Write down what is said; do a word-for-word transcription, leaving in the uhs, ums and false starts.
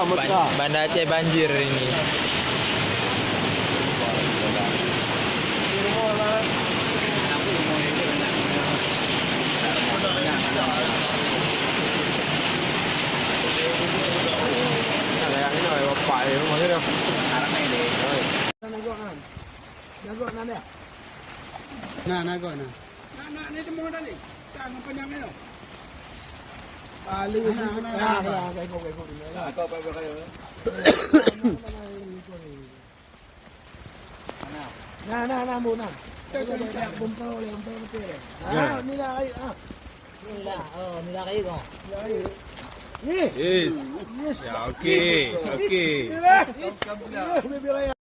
Ban-, Banda Aceh banjir ini. Na, na, go, na. Na, na, ni temu tadi. Ka ngon panyang ni. Paling na, na, na, na. Na, na, na, bu, na. Bumpa oleh, bumpa betul. Ah, ni lah air, ah. Ni lah, oh, ni lah air, oh. Ni lah air. Ni. Yes. Yes. Ya, okey, okey. Ni lah. Yes. Ni lah, biar air.